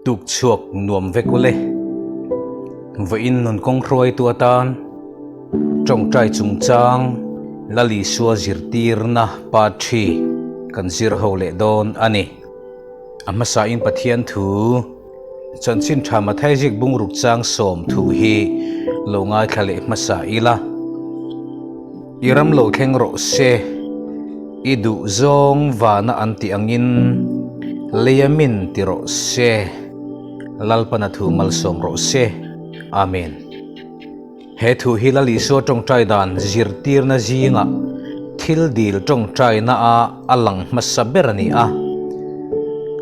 Tuk chhuak nuam vek ule. Vawiin nun kawng hruaitu atan tawngtai chungchang Lal Isua zirtirna part thi kan zir ho leh dawn a ni. A hmasain Pathian thu chanchin tha Mathai zik bungruk chang sawm thu hi lo ngaithla leh hmasa ila. I ram lo thleng rawh se, i duh zawng vana an tih angin leia min ti rawh se, Lalpana thu malsawm rawh se. Amen. He thu hi Lal Isua tawngtai dan zirtirna zingah thil dil tawngtaina a a lang hmasa ber a ni a.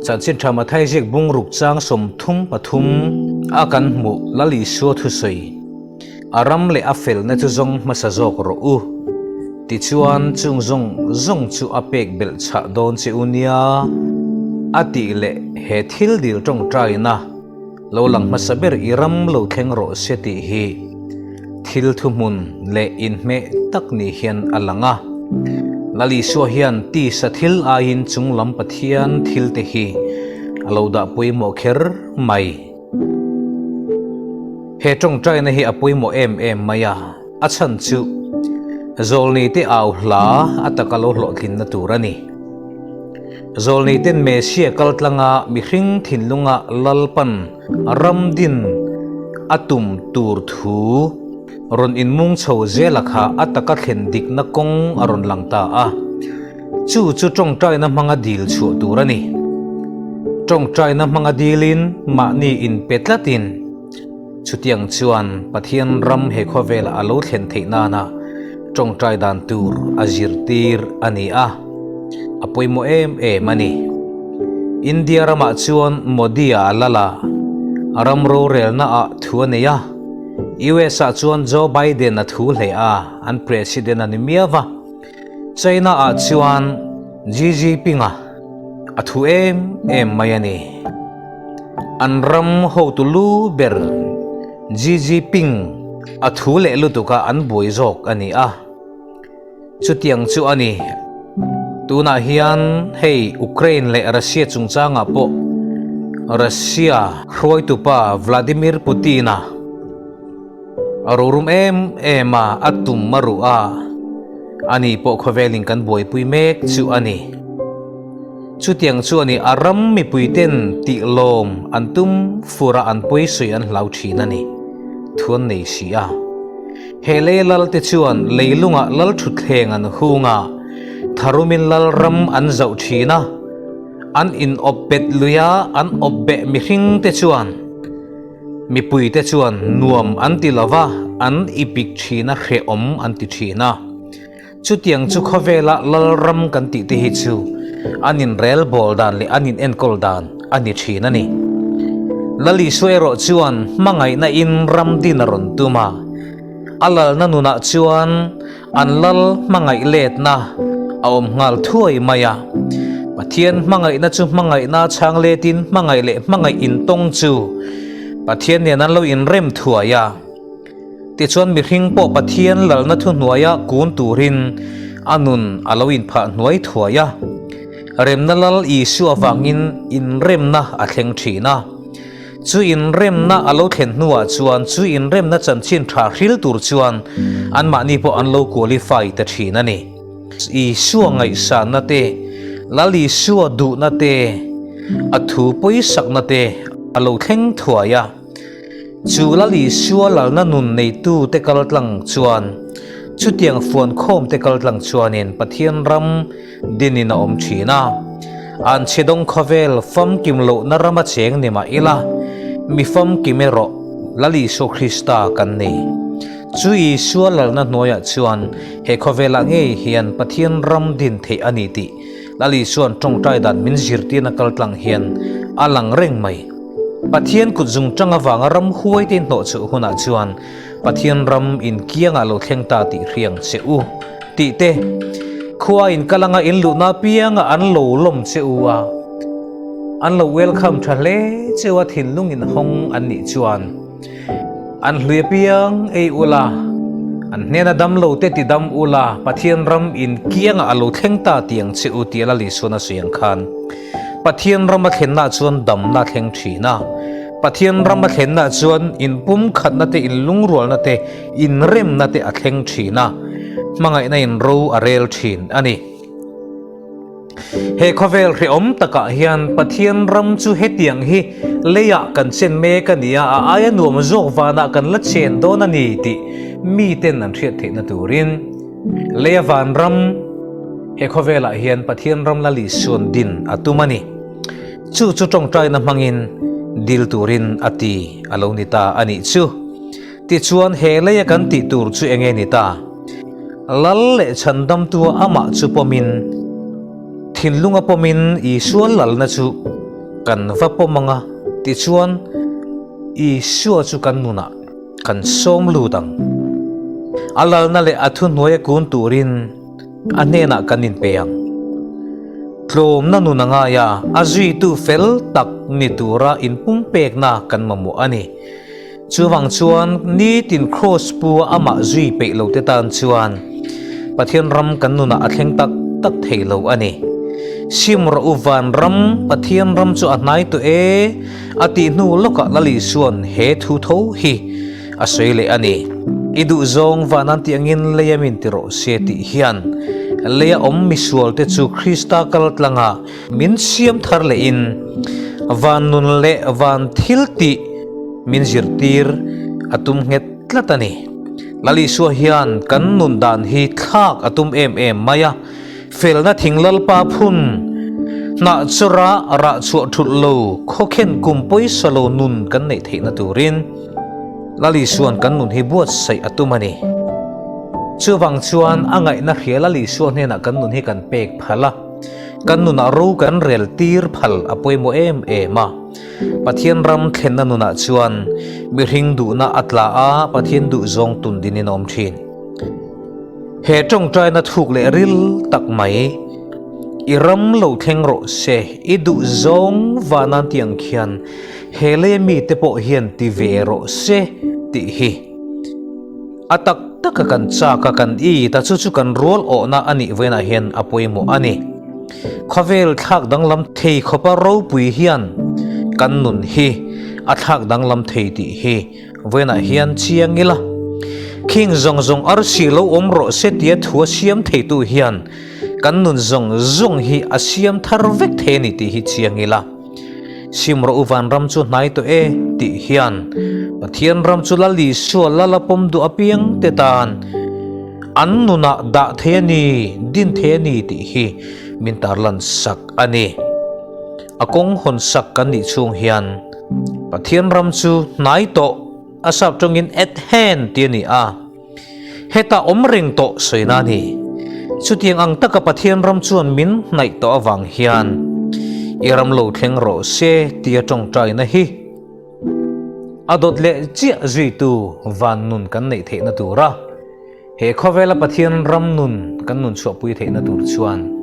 Chanchin tha Mathai ziak bungruk chang 33 a kan hmuh Lal Isua thusawi. A ram leh a felna chu zawng hmasa zawk rawh u. Tichuan, chung zawng zawng chu a pek belh chhah dawn che u nia, a tih leh he thil dil tawngtaina lo lang hmasa ber i ram lo thleng rawh se tih hi thil thuhmun leh inhmeh tak ni hian a lang a. Lal Isua hian tisa thil aiin chunglam Pathian thilte hi a lo dah pawimawh kher mai. He tawngtaina hi a pawimawh em em mai a, a chhan chu Zawlni te au hla a taka lo hlawhtlinna tur a ni. Zawlni ten Messiah kal tlanga mihring thinlunga Lalpan ram din a tum tur thu rawn inmung chho zela kha a taka thlen dikna kawng a rawn lang ta a. Chu chu tawngtaina hmanga dil chhuah tur a ni. Tawngtaina hmanga dilin mahni inpe tlatin chutiang chuan Pathian ram he khawvelah a lo thlen theih nana tawngtai dan tur a zirtir a ni a, a pawimawh em em a ni. India ramah chuan Modi-a a lal a, ram rorelna ah thu a nei a, US ah chuan Joe Biden a thu hle a, an president a ni miau va. China ah chuan Xi Jinping a a thu em em mai a ni. An ram hotu lu ber Xi Jinping a thu leh lutuk a an buai zawk a ni a. Chutiang chu a ni. Tunah hian hei Ukraine leh Russia chungchangah pawh Russia hruaitupa Vladimir Putin a A rorum em em a, a tum a ruh a, ani pawh khawvelin kan buaipui mek chu a ni. Chutiang chu a ni, a ram mipuiten tih lawm an tum fur a an pawisawi an hlau thin a ni, thu an nei si a. He lei lal te chuan leilungah lal thutthleng an hung a, tharumin lal ram an zauh thin a, an inawp bet lui a, an awp beh mihring te chuan, Mipuite chuan nuam an ti lo va, an ipik thin a, hrehawm an ti thin a. Chutiang chu khawvela Lalram kan tih te hi chu an inrel bawl dan leh an inenkawl dan a ni thin a ni. Lal Isua erawh chuan hmangaihna in ram din a rawn tum a, a lalna nunah chuan An lal hmangaih letna a awm nghal thuai mai a. Pathian hmangaihna chu hmangaihna chhang letin hmangaih leh hmangaih intawng chu Pathian nen an lo inrem thuai a. Tichuan mihring pawh Pathian lalna thuhnuaia kun turin a nun a lo inphah hnuai thuai a. Remna lal Isua vangin inremna a thleng thin a. Chu inremna a lo thlen hnuah chuan chu inremna chanchin tha hril tur chuan anmahni pawh an lo qualify ta thin a ni. Isua ngaihsanna te, Lal Isua duhna te, a thu pawisakna te a lo thleng thuai a. Chu Lal Isua lalna nun neitu te kal tlang chuan chutiang fuankhawm te kal tlang chuanin Pathian ram dinin a awm thin a. An chhedawng khawvel famkim lohna rama cheng ni mah ila, mi famkim erawh Lal Isua Krista kan ni. Chu Isua lalna hnuaiah chuan he khawvelah ngei hian Pathian ram din theih a ni tih Lal Isua'n tawngtai dan min zirtirna kaltlang hian a lang reng mai. Pathian kut zungtang avanga ram huaite inhnawhchhuh hunah chuan Pathian ram inkiangah lo thleng ta tih hriang che u tih te, khua in kal anga in luhna apianga an lo lawm che u a, an lo welcome tha hle che u a thinlung in hawng an nih chuan an hlui apiang ei ula, an hnena dam lo te ti dam ula, Pathian ram inkiangah a lo thleng ta tih ang che u tih a la Lisuan a sawi ang khan. Pathian ram a thlenna chuan damna a thleng thin a. Pathian ram a thlenna chuan inpumkhatna te, inlungrualna te, inremna te a thleng thin a, hmangaihna in ro a rel thin a ni. He khawvel hrehawm takah hian Pathian ram chu hetiang hi leiah kan chen mek a ni a, a aia nuam zawk vanah kan la chen dawn a ni tih miten an hriat theihna turin leia vanram he khawvelah hian Pathian ram la Lisuan din a tum a ni. Chu chu tawngtaina hmangin dil turin a ti a lo ni ta a nih chu. Tichuan he leia kan tih tur chu enge ni ta? Lal leh chhandamtua amah chu pawmin, thinlunga pawmin Isua lalna chu kan va pawm ang a, tichuan Isua chu kan nunah kan sawm lut ang. A lalna leh a thuhnuaia kun turin a hnenah kan inpe ang. Tlawmna nun a ngai a, a zuitu fel tak ni tura inpumpekna kan mamawh a ni. Chuvang chuan nitin Kraws pu a amah zui peih lo te tan chuan Pathian ram kan nunah a thleng tak tak thei lo a ni. Sim rawh u van ram, Pathian ram chu a hnai tawh e, a tih hnu lawkah Lal Isua'n he thu tho hi a sawi leh a ni. I duhzawng van an tih angin leia min ti rawh se tih hian leia awm misual te chu Krista kal tlangah Min siam thar lehin van nun leh van thil tih min zirtir a tum nghet tlat a ni. Lal Isua hian kan nun dan hi thlak a tum em em mai a, felna thing Lalpa phun hnah chawra rah chhuah thulh lo khawkhen kum pawisa lo nun kan neih theihna turin Lal Isua'n kan nun hi buatsaih a tum a ni. Chuvang chuan a ngaihna hria Lal Isua hnenah kan nun hi kan pek phal a. Kan nunah ro kan rel tir phal a pawimawh em em a. Pathian ram thlenna nunah chuan mihring duhna a tla a, Pathian duhzawng tun dinin a awm thin. He tawngtaina thuk leh ril tak mai, I ram lo thleng rawh se, i duhzawng vanan tih ang khian he lei mite pawh hian ti ve rawh se tih hi. A tak taka kan chak a, kan it a, chu chu kan rual awhna a nih vawiinah hian a pawimawh a ni. Khawvel thlak danglam thei khawpa ropui hian kan nun hi a thlak danglam thei tih hi vawiinah hian chiang ila. Khing zawng zawng arsi lo awm rawh se tia thu a siam theitu hian kan nun zawng zawng hi a siam thar vek thei a ni tih hi chiang ila. Sim rawh u vanram chu hnai tawh e tih hian Pathian ram chu Lal Isua lal a pawm duh apiang te tan an nunah dah thei a ni, din thei a ni tih hi min tarlan sak a ni. A kawng hawn sak kan nih chhung hian Pathian ram chu hnai tawh a sap tawngin at hand tih a ni a. Hetah awm reng tawh sawina a ni. Chutiang ang taka Pathian ram chuan min hnaih tawh avang hian i ram lo thleng rawh se tia tawngtaina hi a dawt leh chiah zuitu van nun kan neih theihna tura he khawvela Pathian ram nun kan nun chhuahpui theihna tur chuan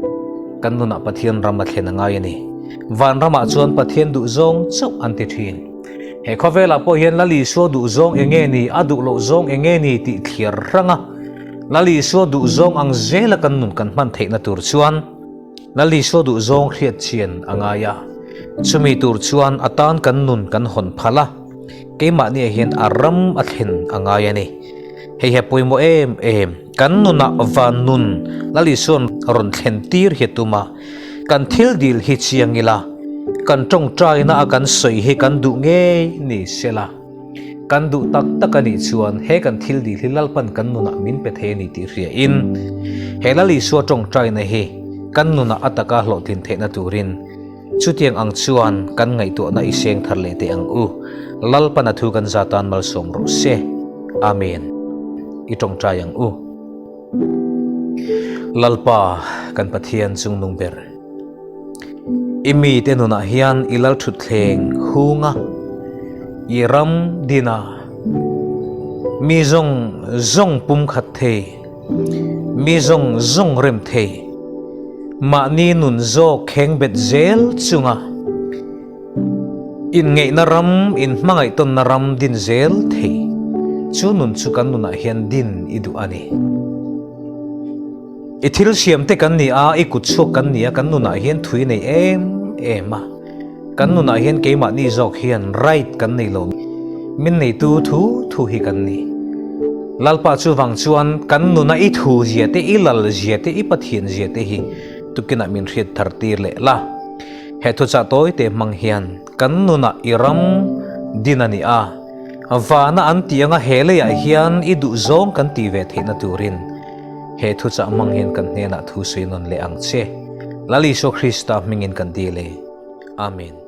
kan nunah Pathian ram a thlen a ngai a ni. Van ramah chuan Pathian duhzawng chauh an ti thin. He khawvelah pawh hian Lal Isua duhzawng eng nge ni, a duh loh zawng eng nge ni tih thliar hrang a, Lal Isua duhzawng ang zela kan nun kan hman theihna tur chuan Lal Isua duhzawng hriat chian a ngai a. Chumi tur chuan a tan kan nun kan hawn phal a, keimahniah hian a ram a thlen a ngai a ni. Hei hi a pawimawh em em, kan nunah van nun Lal Isua'n rawn thlen tir hi a tum a, Kan thil dil hi chiang ila, kan tawngtaina a kan sawi hi kan duh ngei ni sela, kan duh tak tak a nih chuan he kan thil dil hi Lalpan kan nunah min pe thei a ni tih hria in, he Lal Isua tawngtaina hi kan nunah a taka hlawhtlin theihna turin chutiang ang chuan kan ngaihtuahna i seng thar leh teh ang u. Lalpan a thu kan za tan malsawm rawh se. Amen. I tawngtai ang u. Lalpa kan Pathian chungnung ber, i mite nunah hian i lal thutthleng hung a, i ram din a, mi zawng zawng pumkhat thei, mi zawng zawng rem thei, mahni nun zawk kheng bet zel chunga Inngeihna ram, inhmangaihtawnna ram din zel thei. Chu nun chu kan nunah hian din i duh a ni. I thil siamte kan ni a, i kutchhuak kan ni a, kan nunah hian thui nei em em a. Kan nunah hian keimahni zawk hian right kan nei lo. Min neitu thu thu hi kan ni. Lalpa chuvang chuan kan nuna i thu zia te, i lal zia te, i Pathian zia te hi tukinah min hriat thar tir leh la. He thuchah tawi te hmang hian kan nunah i ram din a ni a. Vana an tih anga he leiah hian i duhzawng kan tih ve theihna turin he thuchah hmang hian kan hnenah thu sawi nawn leh ang che. Lal Isua Krista hmingin kan dil e. Amen.